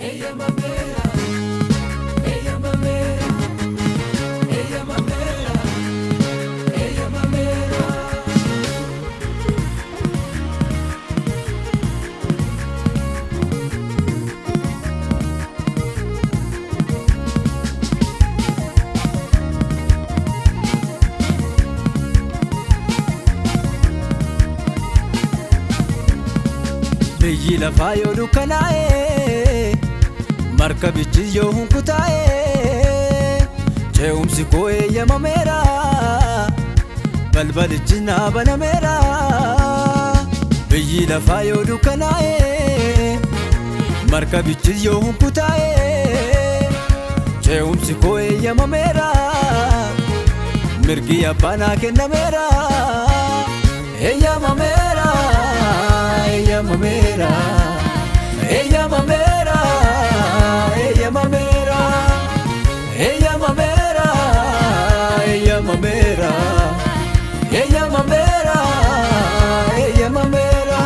Eeyyamameera, eeyyamameera, eeyyamameera, eeyyamameera. Biyyi lafaa yoo dukkanaa'e, markabichis yoo hunkutaa'e, ce'umsi koo eeyyamameera, balbalichis naa banameera. Biyyi lafaa yoo dukkanaa'e, markabichis yoo hunkutaa'e, ce'umsi koo eeyyamameera, mirgi abbaa naa kennameera. Eeyyamameera, eeyyamameera, eeyyamameera, eeyyamameera, eeyyamameera, eeyyamameera, eeyyamameera, eeyyamameera.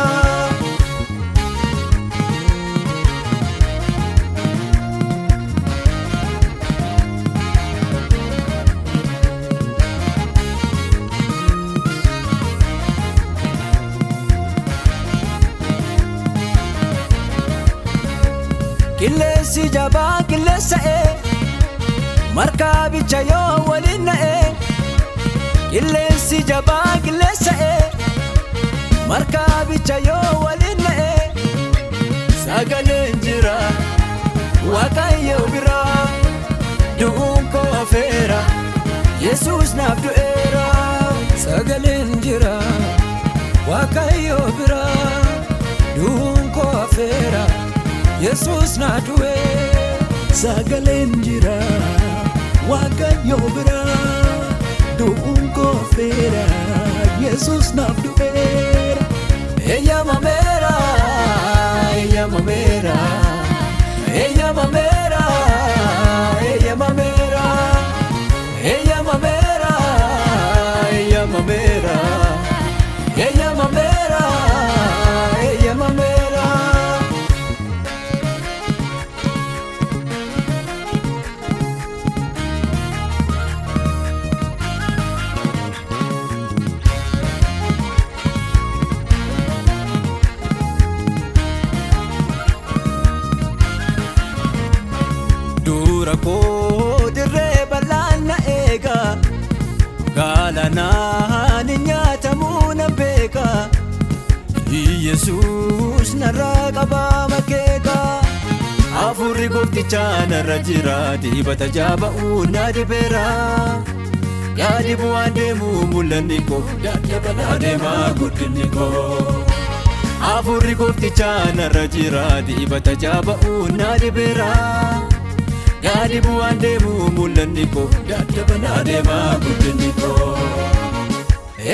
Qilleensi jabaa qilleensa'e, markabicha yoo waliin na'e. Qilleensi jabaa qilleensa'e, markabicha yoo waliin na'e. Sagaleen jira Waaqayyo bira, du'uun koo hafeera, Yesuus naaf du'eera. Sagaleen jira Waaqayyo bira, du'uun koo hafeera, Yesuus na du'e. Sagaleen jira Waaqayyo bira, du'uun koo hafeera, Yesuus naaf du'eera. Eeyyamameera, eeyyamameera, eeyyamameera, eeyyamameera, eeyyamameera, eeyyamameera, eeyyamameera, eeyyamameera. Dura koo dirree bal'aan na eega, galaanaan hin nyaatamuu nan beeka. Yesuus narraa qabaa makeeka. Hafuurri gooftichaa narra jira, dibata jaaba'uu na dibeera. Yaadi bu'aan deemu mul'anni koo, daddabalaa deemaa guddinni koo. Hafuurri gooftichaa narra jira, dibata jaaba'uu na dibeera. Yaadi bu'aan deemu mul'anni koo, daddabalaa deemaa guddinni koo.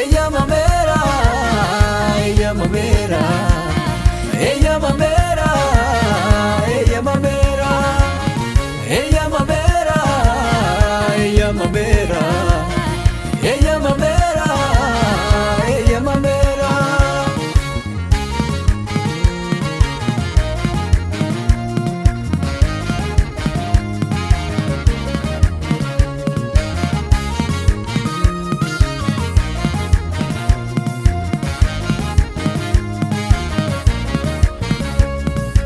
Eeyyamameera, eeyyamameera, eeyyamameera, eeyyamameera, eeyyamameera, eeyyamameera, eeyyamameera, eeyyamameera.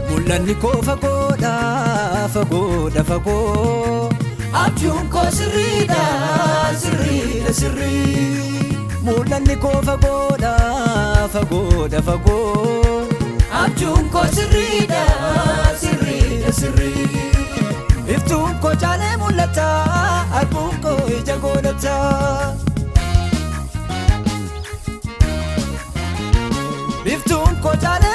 Mul'anni koo fagoodha, fagoodha, fagoo. Abjuun koo sirriidha, sirriidha, sirrii. Mul'anni koo fagoodha, fagoodha, fagoo. Abjuun koo sirriidha, sirriidha, sirrii. Iftuun koo caalee mul'ata, arguun koo ija godhata. Iftuun koo caalee